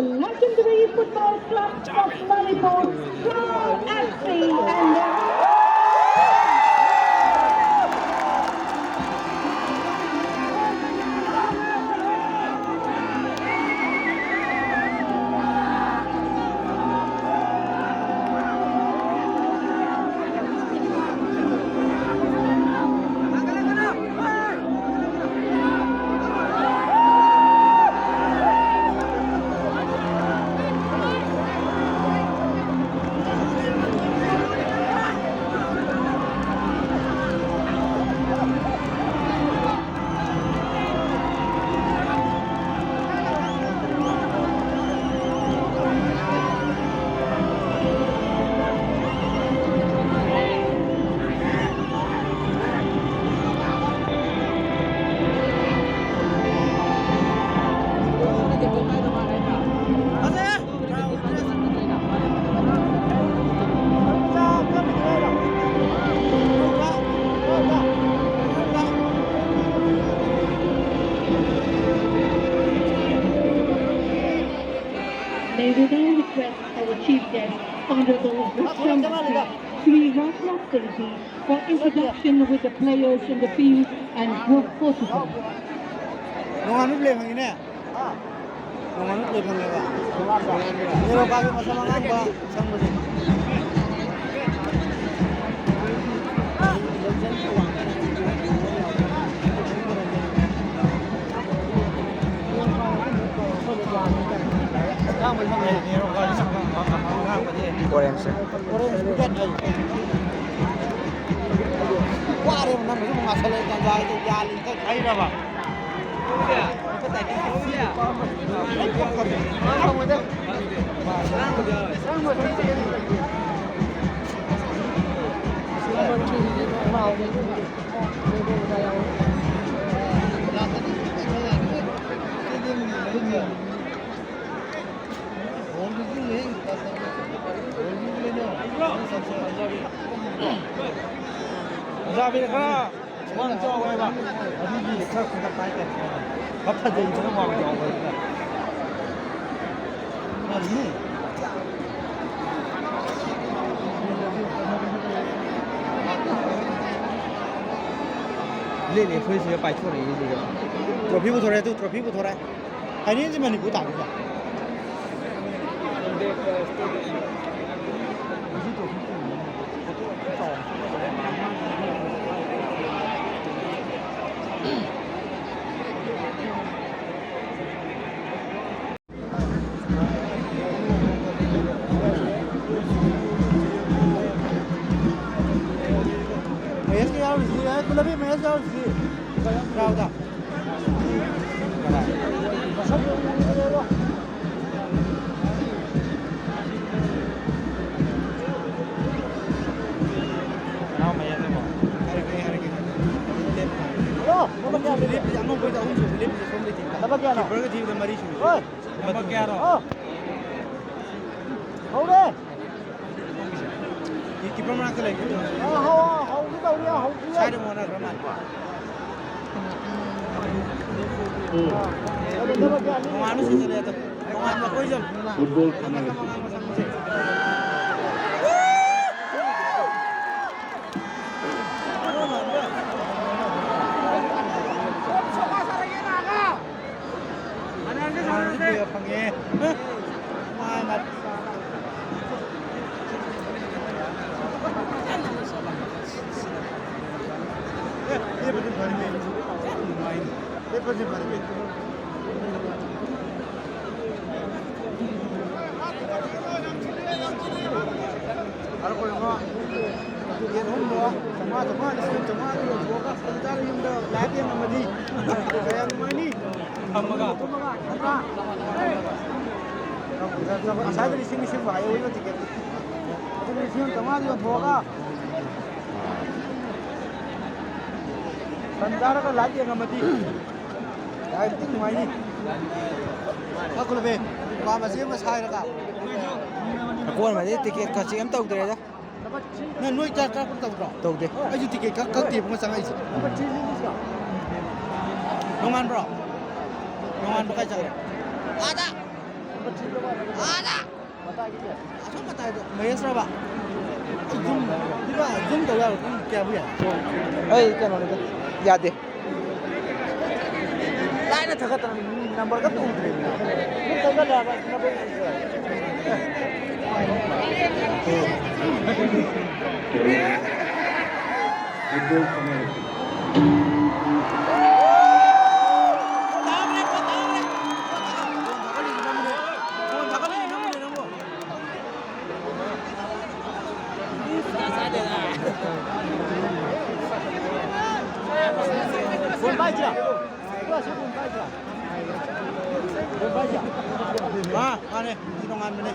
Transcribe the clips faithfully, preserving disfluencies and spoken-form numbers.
Namchimdhuri Football Club of Manipur, Floor Asri and their May we now request our chief guest, Honorable Vikram Sri Rajnath Singh ji, for introduction with the players in the field and group protocol. ꯅꯣꯡꯉꯥꯟꯕ play ꯐꯪꯉꯤꯅꯦ꯫ ꯅꯣꯡꯉꯥꯟꯕ play ꯐꯪꯉꯦꯕ꯫ ꯅꯦꯔꯣꯀꯥꯒꯤ ꯃꯁꯝ ꯑꯉꯥꯡꯕ ꯁꯪꯕꯁꯦ꯫ ꯑꯉꯥꯡꯕꯁꯦ ꯐꯪꯉꯦ, ꯅꯦꯔꯣꯀꯥꯒꯤ ꯁꯪ ꯑꯉꯥꯡꯕꯁꯦ꯫ ꯑꯣꯔꯦꯟꯖꯁꯦ꯫ Orange brigade ꯍꯥꯏꯌꯦ꯫ ꯋꯥꯔꯦꯕ ꯅꯪꯅꯁꯨ ꯑꯃꯨꯛ ꯉꯥꯛꯁꯜꯂꯛꯑꯦ, ꯇꯟꯖꯥꯁꯤꯗ ꯌꯥꯜꯂꯤꯗ꯫ ꯑꯩꯔꯕ? ꯑꯣꯖꯥꯕꯤꯅ ꯈꯔ ꯋꯥꯡ ꯆꯥꯎꯋꯦꯕ, ꯑꯗꯨꯒꯤ ꯈꯔ ꯈꯨꯝꯒꯠꯄ ꯍꯥꯏꯇꯥꯔꯦ꯫ ꯈꯔ ꯐꯖꯩꯗꯅ ꯋꯥꯡ ꯆꯥꯎꯕꯅꯤꯅ꯫ ꯂꯤꯠꯂꯤ ꯐꯨꯔꯤꯠꯁꯤꯒ ꯄꯥꯏꯊꯣꯔꯛꯏꯁꯤꯒ꯫ ꯇ꯭ꯔꯣꯐꯤ ꯄꯨꯊꯣꯔꯛꯑꯦ, ꯑꯗꯨ ꯇ꯭ꯔꯣꯐꯤ ꯄꯨꯊꯣꯔꯛꯑꯦ꯫ ꯐꯥꯏꯅꯦꯜꯁꯤ ꯃꯅꯤꯄꯨꯔ ꯇꯥꯗꯣꯏꯔꯥ? ꯃꯍꯦꯁꯀ ꯌꯥꯎꯔꯤꯁꯤ, ꯑꯦ, ꯒꯨꯂꯥꯕꯤ ꯃꯍꯦꯁ ꯌꯥꯎꯔꯤꯁꯤ꯫ ꯌꯥꯎꯗ꯫ ꯅꯅꯥꯎ ꯃꯍꯦꯁ ꯑꯃ꯫ ꯍꯥꯏꯔꯛꯀꯦ, ꯍꯥꯏꯔꯛꯀꯦ꯫ ꯍꯜꯂꯣ, ꯅꯝꯕꯔ ꯀꯌꯥ ꯂꯦꯞꯄꯤꯁꯦ? ꯑꯉꯧꯕꯩꯗ ꯑꯍꯨꯝ ꯁꯨꯕ ꯂꯦꯞꯄꯤꯁꯦ ꯁꯣꯝꯗꯩ ꯊꯤꯕꯗ꯫ ꯅꯝꯕꯔ ꯀꯌꯥꯅꯣ? ꯀꯤꯄꯔꯒ ꯊꯤꯕꯗ ꯃꯔꯤ ꯁꯨꯕ꯫ ꯍꯣꯏ꯫ ꯅꯝꯕꯔ ꯀꯌꯥꯅꯣ? ꯑꯣ꯫ ꯍꯧꯔꯦ꯫ ꯀꯤ-, ꯀꯤꯄꯔ ꯃꯅꯥꯛꯇ ꯂꯩꯒꯦ꯫ ꯑ, ꯍꯧ-, ꯍꯧꯒꯦ ꯇꯧꯔꯤ, ꯍꯧꯗ꯭ꯔꯤꯌꯦ꯫ ꯁꯥꯏꯗ ꯑꯃꯨꯛ ꯑꯣꯟꯅꯈ꯭ꯔ ꯃꯥꯜꯂꯦ꯫ ꯑ, ꯑꯗꯨ ꯅꯝꯕꯔ ꯀꯌꯥꯅꯤ? ꯇꯣꯉꯥꯟꯕ ꯁꯤꯟꯖꯜꯂꯦ ꯑꯗꯣ꯫ ꯇꯣꯉꯥꯟꯕ ꯑꯩꯈꯣꯏ ꯁꯨꯝ ꯐꯨꯠꯕꯣꯜ ꯁꯥꯟꯅꯔꯁꯤ꯫ ꯐꯪꯉꯦ꯫ ꯌꯦꯟ ꯑꯍꯨꯝꯗꯣ ꯆꯥꯝꯃꯉꯥ, ꯆꯥꯝꯃꯉꯥ, ꯂꯤꯁꯤꯡ ꯑꯃ ꯆꯥꯝꯃꯉꯥ ꯌꯣꯟꯊꯣꯛꯑꯒ ꯁꯟ ꯆꯥꯔ ꯌꯨꯝꯗ ꯂꯥꯏꯐ ꯌꯦꯡꯉꯝꯃꯗꯤ ꯀꯌꯥ ꯅꯨꯡꯉꯥꯏꯅꯤ? ꯊꯝꯃꯒ꯫ ꯊꯝꯃꯒ, ꯅꯠꯇ꯭ꯔꯥ? ꯉꯁꯥꯏꯗ ꯂꯤꯁꯤꯡ, ꯂꯤꯁꯤꯡ ꯍꯥꯏꯍꯧꯋꯤꯕ ꯇꯤꯀꯦꯠꯇꯨ꯫ ꯑꯗꯨ ꯂꯤꯁꯤꯡ ꯑꯃ ꯆꯥꯝꯃꯉꯥꯗ ꯌꯣꯟꯊꯣꯛꯑꯒ ꯁꯟ ꯆꯥꯔꯒ ꯂꯥꯏꯐ ꯌꯦꯡꯉꯝꯃꯗꯤ ꯀꯌꯥꯗꯤ ꯅꯨꯡꯉꯥꯏꯅꯤ? ꯀꯛꯈꯠꯂꯨꯃꯦ, ꯄꯥꯝꯕꯁꯤ ꯑꯃ ꯁꯥꯏꯔꯒ꯫ ꯑꯀꯣꯟꯕꯗꯤ ꯇꯤꯀꯦꯠ ꯀꯛꯆꯤꯡ ꯑꯃ ꯇꯧꯗ꯭ꯔꯦꯗ꯫ ꯅꯪ ꯅꯣꯏ ꯆꯥꯛ ꯀꯛꯄ ꯇꯧꯗ꯭ꯔꯣ? ꯇꯧꯗꯦ꯫ ꯑꯩꯁꯨ ꯇꯤꯀꯦꯠ ꯀꯛ-, ꯀꯛꯇꯦꯕꯀꯣ ꯆꯪꯉꯛꯏꯁꯦ꯫ ꯅꯣꯡꯉꯥꯟꯕ꯭ꯔꯣ? ꯅꯣꯡꯉꯥꯟꯕ ꯀꯥꯏ ꯆꯠꯈ꯭ꯔꯦ? ꯑꯥꯗ! ꯑꯁꯣꯝ ꯃꯇꯥꯏꯗ ꯃꯍꯦꯁꯔꯕ? ꯖꯨꯝ, ꯏꯕꯥ, ꯖꯨꯝ ꯇꯧ ꯌꯥꯔꯣꯏ꯫ ꯄꯨꯡ ꯀꯌꯥꯕꯨ ꯌꯥꯏ? ꯑꯩ ꯀꯩꯅꯣꯅꯤꯗ, ꯌꯥꯗꯦ꯫ ꯂꯥꯏꯅ ꯊꯥꯒꯠꯇꯅ ꯅꯝꯕꯔꯒ ꯑꯝꯇ ꯎꯗ꯭ꯔꯦ꯫ ꯁꯨꯝ ꯊꯥꯒꯠꯂꯛꯑꯕ ꯅꯝꯕꯔ ꯎꯗ꯭ꯔꯦ꯫ ꯃꯥꯅꯦ, ꯁꯤ ꯇꯣꯉꯥꯟꯕꯅꯦ꯫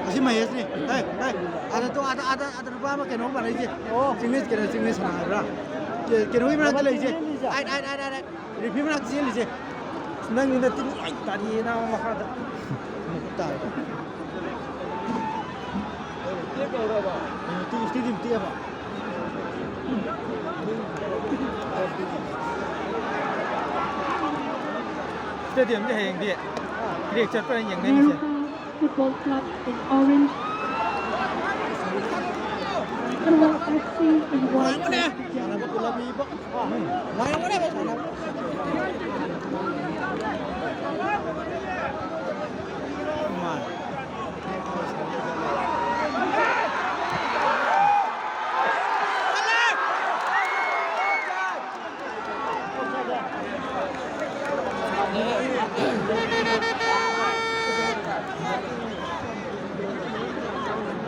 ꯑꯁꯤ ꯃꯍꯦꯁꯅꯤ꯫ ꯍꯦ, ꯍꯦ꯫ ꯑꯥꯗ ꯇꯣ, ꯑꯥꯗ, ꯑꯥꯗ, ꯑꯥꯗ ꯅꯨꯄꯥ ꯑꯃ ꯀꯩꯅꯣꯝ ꯄꯥꯅꯩꯁꯦ꯫ ꯑꯣ꯫ ꯆꯤꯡꯂꯦꯟ ꯀꯩꯅꯣ, ꯆꯤꯡꯂꯦꯟ ꯁꯥꯟꯅ ꯍꯥꯏꯕ꯭ꯔꯥ? ꯀꯦ-, ꯀꯩꯅꯣꯒꯤ ꯃꯅꯥꯛꯇ ꯂꯩꯁꯦ꯫ ꯆꯤꯡꯂꯦꯟ ꯂꯩꯁꯦ꯫ Eight, eight, eight, eight, eight. Referee ꯃꯅꯥꯛꯇ ꯆꯦꯜꯂꯤꯁꯦ꯫ ꯑꯁ, ꯅꯪꯗꯤ ꯅꯇꯤꯟ ꯂꯣꯏ ꯇꯥꯔꯤꯌꯦ, ꯅꯥꯕ, ꯃꯈꯥꯗ꯫ ꯑꯃꯨꯛ ꯇꯥꯔꯦ꯫ ꯎꯝ, ꯇꯤ-, ꯏꯁꯇꯦꯗꯤꯌꯝ ꯇꯦꯛꯑꯕ? ꯏꯁꯇꯦꯗꯤꯌꯝꯗꯤ ꯍꯌꯦꯡꯗꯤ ꯀ꯭ꯔꯦꯛ ꯆꯠꯄ꯭ꯔꯥ ꯌꯦꯡꯅꯔꯤꯁꯦ꯫ Football Club in orange. Kharwang F C in white.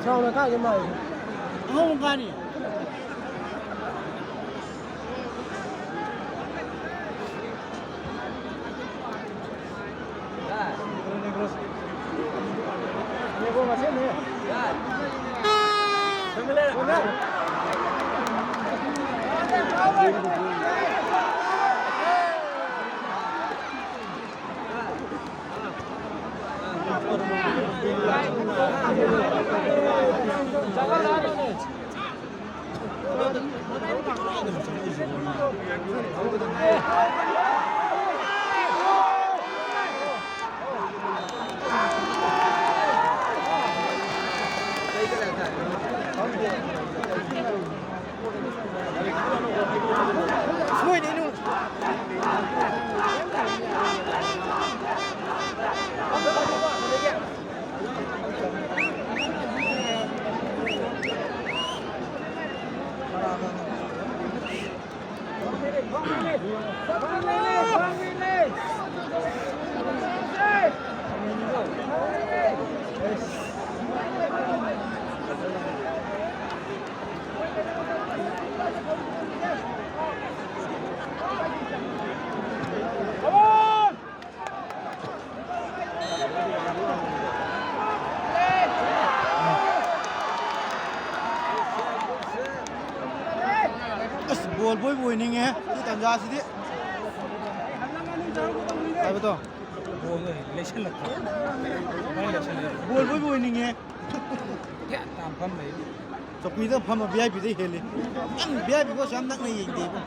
ꯆꯥꯎꯅ ꯀꯥꯏꯗ ꯃꯥꯜꯂꯤ꯫ ꯑꯍꯨꯝ ꯀꯥꯅꯤ꯫ ꯑꯁ, ꯕꯣꯜ ꯕꯣꯏꯕꯨ ꯑꯣꯏꯅꯤꯡꯉꯦ ꯁꯤ ꯇꯥꯟꯖꯥꯁꯤꯗꯤ꯫ ꯍꯥꯏꯕꯗꯣ꯫ ꯕꯣꯜꯗꯣ ꯂꯩꯁꯜꯂꯛꯄ꯫ ꯃꯣꯏ ꯂꯩꯁꯜꯂꯛꯑꯦ꯫ ꯕꯣꯜ ꯕꯣꯏꯕꯨ ꯑꯣꯏꯅꯤꯡꯉꯦ꯫ ꯒ꯭ꯌꯥꯟ ꯇꯥꯅ ꯐꯝ ꯂꯩ꯫ ꯆꯧꯀ꯭ꯔꯤꯗ ꯐꯝꯕ ꯚꯤ ꯑꯥꯏ ꯄꯤꯗꯩ ꯍꯦꯜꯂꯤ꯫ ꯅꯪ ꯚꯤ ꯑꯥꯏ ꯄꯤꯕꯨ ꯑꯁꯨꯛ ꯌꯥꯝ ꯅꯛꯅ ꯌꯦꯡꯗꯦ ꯏꯕꯨꯡ꯫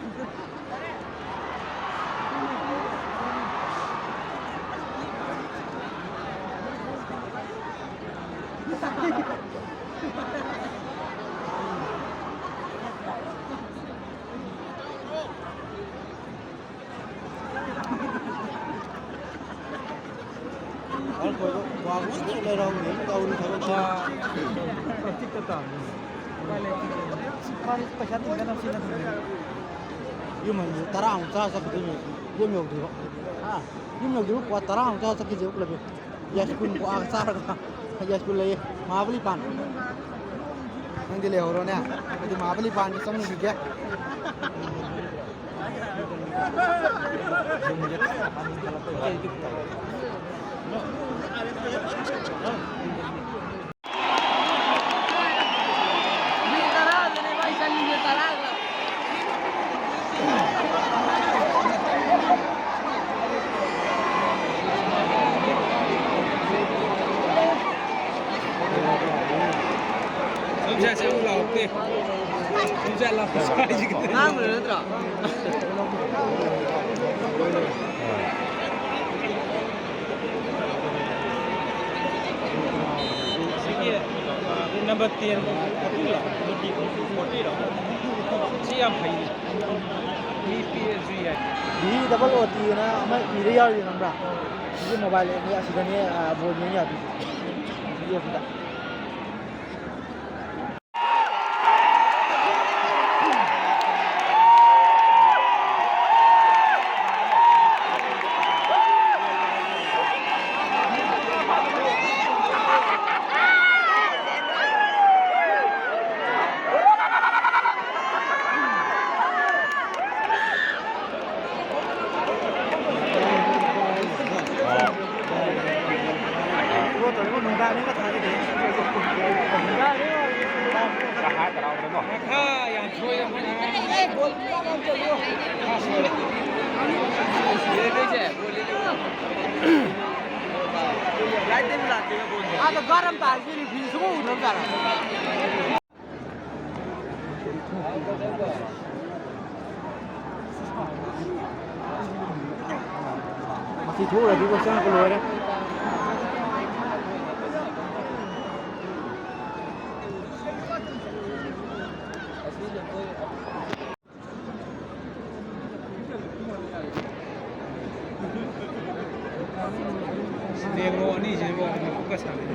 ꯋꯥꯒꯨꯝ ꯂꯩꯔꯝꯃꯦ ꯇꯧꯔꯤ ꯊꯕꯛꯁꯦ꯫ ꯄ꯭ꯔꯦꯛꯇꯤꯛꯇ ꯇꯥꯕꯅꯤ꯫ ꯎꯄꯥꯏ ꯂꯩꯇꯦ꯫ ꯃꯥꯗꯤ ꯄꯩꯁꯥ ꯇꯤꯡꯗꯅꯕ ꯁꯤꯖꯤꯟꯅꯕꯅꯦ꯫ ꯌꯨꯝ ꯍꯟꯕꯗ ꯇꯔꯥꯃꯨꯛ ꯆꯥꯔ ꯆꯠꯈꯤꯗꯣꯏꯅꯦ꯫ ꯌꯨꯝ ꯌꯧꯗ꯭ꯔꯤꯕ꯫ ꯍꯥ? ꯌꯨꯝ ꯌꯧꯗ꯭ꯔꯤꯕ ꯀ꯭ꯋꯥ ꯇꯔꯥꯃꯨꯛ ꯆꯥꯔ ꯆꯠꯈꯤꯁꯦ ꯎꯠꯂꯒꯦ꯫ ꯌꯥꯏꯁ꯭ꯀꯨꯜ ꯀ꯭ꯋꯥꯒ ꯆꯥꯔꯒ꯫ ꯌꯥꯏꯁ꯭ꯀꯨꯜ ꯂꯩꯌꯦ꯫ ꯃꯍꯥꯕꯂꯤ ꯄꯥꯟ꯫ ꯅꯪꯗꯤ ꯂꯩꯍꯧꯔꯣꯅꯦ꯫ ꯑꯩꯗꯤ ꯃꯍꯥꯕꯂꯤ ꯄꯥꯟꯗ ꯆꯪꯉꯨꯈꯤꯒꯦ꯫ ꯁꯣꯝꯁꯦ ꯑꯃꯨꯛ ꯂꯥꯎꯔꯛꯇꯦ꯫ ꯁꯣꯝꯁꯦ ꯂꯥꯎꯔꯛꯇꯦ꯫ ꯉꯥꯡꯕ ꯅꯠꯇ꯭ꯔꯣ? ꯁꯤꯒꯤ number ten ꯐꯣꯔꯇꯤꯔꯣ? ꯁꯤ ꯌꯥꯝ ꯐꯩꯅꯦ꯫ ꯃꯤ ꯄꯤꯛꯑꯁꯨ ꯌꯥꯏ꯫ ꯚꯤ ꯗꯕꯜ ꯑꯣ ꯇꯤ ꯑꯅ ꯑꯃ ꯏꯔ ꯌꯥꯎꯔꯤꯁꯦ ꯈꯪꯕ꯭ꯔꯥ? ꯁꯤꯒꯤ mobile app ꯅꯤ, ꯑꯁꯤꯗꯅꯦ, ꯑ, ꯕꯣꯜ ꯌꯦꯡ ꯌꯥꯗꯣꯏꯁꯦ꯫ ꯁꯤꯒꯤ app ꯇ꯫ ꯑꯥꯗ ꯒꯥꯔ ꯑꯃ ꯇꯥꯔꯤꯁꯤ ꯔꯤꯐ꯭ꯔꯤ ꯁꯨꯡꯎ ꯎꯗ꯭ꯔꯕ ꯖꯥꯠꯂ? ꯃꯁꯤ ꯊꯣꯛꯎꯔꯗꯤꯀꯣ ꯆꯪꯉꯛꯄ ꯂꯣꯏꯔꯦ꯫ ꯅꯦꯒ꯭ꯔꯣ ꯑꯅꯤꯁꯤꯕꯨ ꯑꯃꯨꯛꯀ ꯁꯥꯟꯅꯩ꯫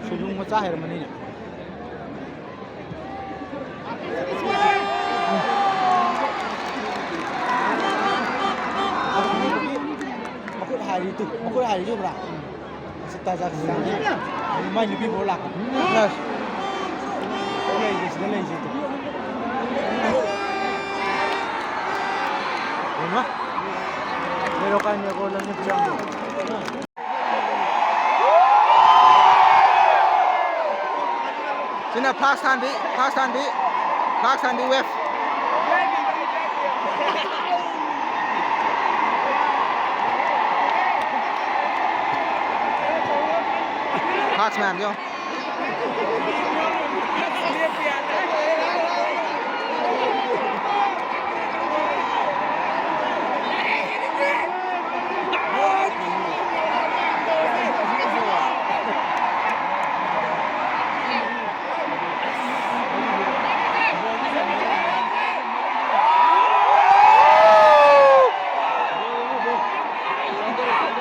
ꯁꯨꯂꯨ ꯃꯆꯥ ꯍꯩꯔꯝꯃꯅꯤꯅꯦ꯫ ꯃꯈꯨꯠ ꯍꯥꯏꯔꯤ ꯇꯨ, ꯃꯈꯨꯠ ꯍꯥꯏꯔꯤ ꯎꯕ꯭ꯔꯥ? ꯑꯁꯤ ꯇꯥꯖꯥꯈꯤꯁꯇꯥꯟꯒꯤ ꯃꯥꯏ ꯅꯨꯄꯤ ꯄꯨꯔ ꯂꯥꯛꯄ꯫ ꯂꯩꯁꯦ, ꯁꯤꯗ ꯂꯩꯁꯦ ꯇꯨ꯫ ꯌꯦꯡꯉꯣ꯫ ꯂꯩꯔꯣ ꯀꯥꯏꯅ ꯌꯦꯡꯉꯣ, ꯅꯪ ꯅꯨꯄꯤ ꯌꯥꯝ ꯁꯤꯅ ꯐ꯭ꯂꯥꯛꯁ ꯊꯥꯟꯕꯤ, ꯐ꯭ꯂꯥꯛꯁ ꯊꯥꯟꯕꯤ, ꯐ꯭ꯂꯥꯛꯁ ꯊꯥꯟꯕꯤ ꯋꯦꯐ꯫ ꯐ꯭ꯂꯥꯛꯁ ꯃꯌꯥꯝꯁꯦ ꯌꯦꯡꯉꯣ꯫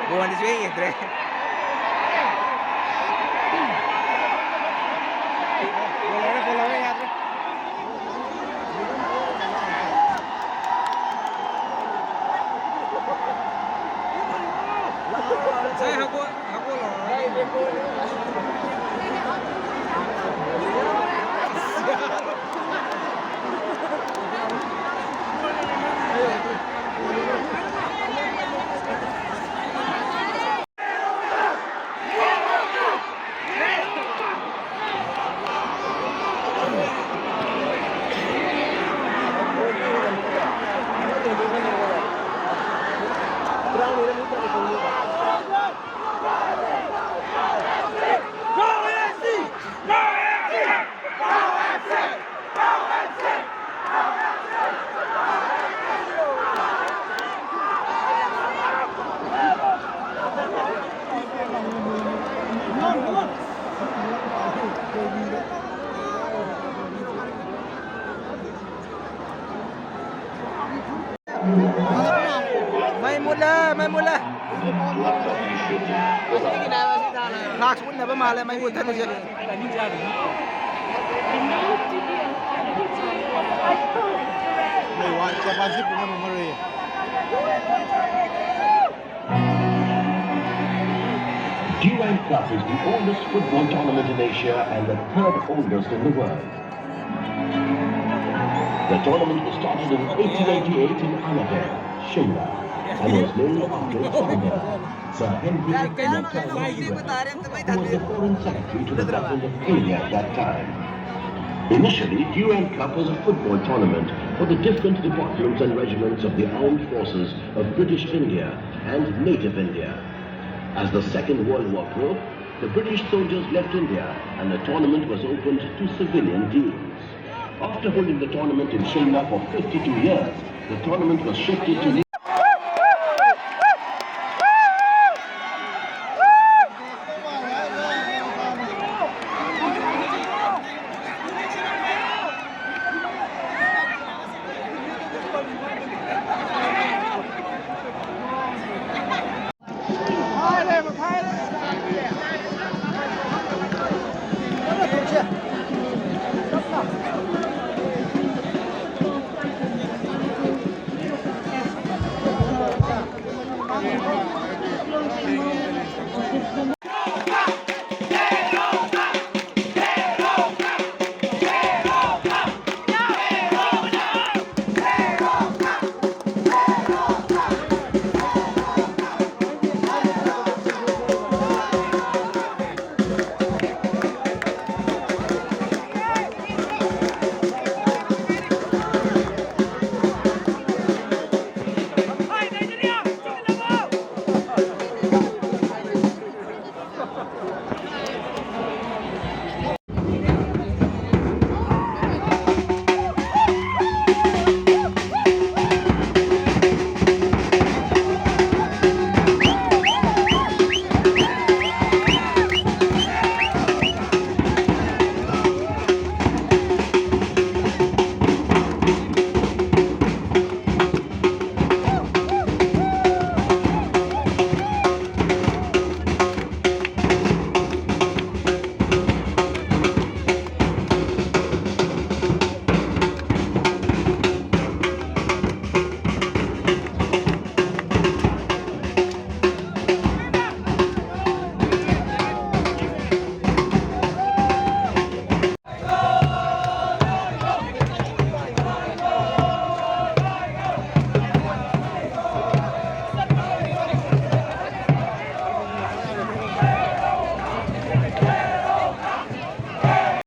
ꯕꯣꯟꯗꯤ ꯁꯨꯡꯌꯦꯡ ꯌꯦꯡꯗ꯭ꯔꯦ꯫ ꯒꯣꯜ ꯂꯧꯔꯦ, ꯒꯣꯜ ꯂꯧꯔꯦ, ꯌꯥꯗ꯭ꯔꯦ꯫ ꯃꯩ ꯃꯨꯠꯂꯦ꯫ ꯐ꯭ꯂꯥꯛꯁ ꯃꯨꯠꯅꯕ ꯃꯥꯜꯂꯦ ꯃꯩ ꯃꯨꯠꯊꯠꯂꯤꯁꯦ꯫ ꯃꯩ ꯋꯥ-, ꯖꯄꯥꯟꯁꯤ ꯄꯨꯡꯃꯝ ꯃꯝꯃꯔꯣꯏꯌꯦ꯫ Durand Cup is the oldest football tournament in Asia and the third oldest in the world. The tournament was started in eighteen eighty-eight in Annaberg, Shimla, and was named after its founder, Sir Henry Montagu Durand, who was the Foreign Secretary to the Government of India at that time. Initially, Durand Cup was a football tournament for the different departments and regiments of the armed forces of British India and Native India. As the Second World War broke, the British soldiers left India and the tournament was opened to civilian teams. After holding the tournament in Shimla for fifty-two years, the tournament was shifted to